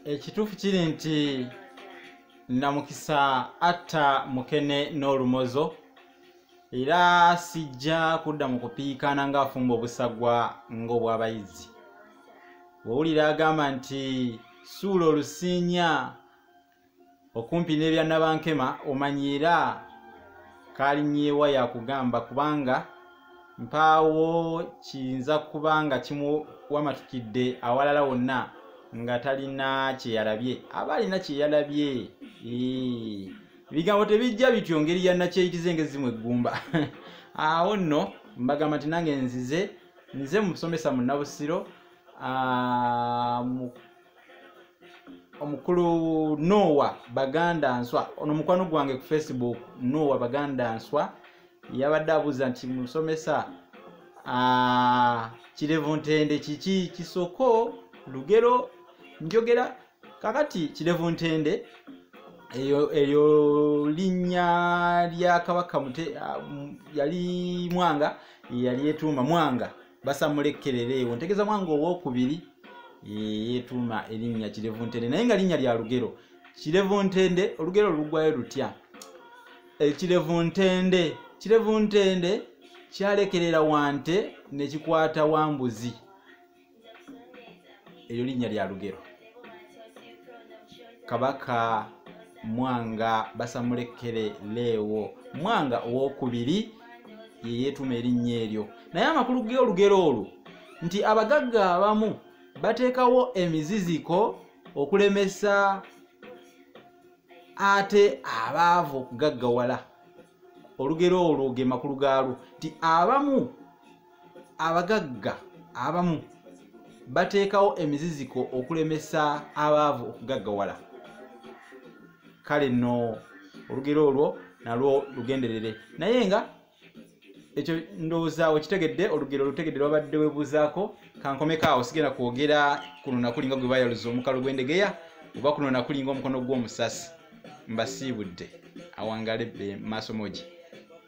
Ekituufu kiri nti Namukisa atta mukene n'olumozo, era sijja kudda mu kupiikaana ng'afumba obusagwa ng'obw'abayizi. Bw'owulira agamba nti suula olusiinya okumpi n'ebya Nabankema, omanyi era kalinnyewa yakugamba, kubanga mpaawo kiyinza kuba nga kimuwamatukidde awalala wonna nga talina kye yalabye. Aba alina kye yalabye. Ebigambo tebijja bityo ngeri ya nakyeyitiza engezi mu eggumba. Awo nno mbagamba nti nange nzize nze musomesa munnabusiro, omukulu Noah Baganda Nswa. Ono mukwano gwange ku Facebook, Noah Baganda Nswa, yabadde abuuza nti musomesa, kirevu ntende kiki? Kisoko, lugero, njogera? Kakati kirevu ntende eyo eryo linnya lya Kabaka Mute, yali Mwanga, yali yetuuma Mwanga Basamulekerereewo, ntegeeza Mwanga owokubiri, yetuuma erinnya Kirevu Ntende, naye nga linnya lya lugero. Kirevu Ntende, olugero lugwayo lutya? Ekirevu ntende, kirevu ntende kyalekerera wante ne kikwata wambuzi. Eryo linnya lya lugero. Kabaka Mwanga Basamulekere Leewo, Mwanga owokubiri, ye yeetuma erinnya eryo. Naye amakulu g'olugero olwo nti abagagga abamu bateekawo emiziziko okulemesa ate abaavu okugaggawala. Olugero olwo ge makulu gaalwo nti abamu, abagagga abamu bateekawo emiziziko okulemesa abaavu okugaggawala. Kale nno olugero olwo nalwo lugenderere, naye nga ekyo ndowooza okitegedde, olugero olutegedde lwabadde webuuzaako. Kankomeko awo, sigenda kwogera kuno nakulinga gwe bayaluza omukalo gw'endegeya oba kuno nakulinga omukono gw'omusasi. Mbasiibudde. Awangale maaso mogi,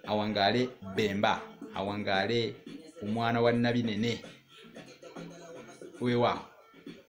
awangaale Bemba, awangaale omwana wa Nabinene. Weewaawo.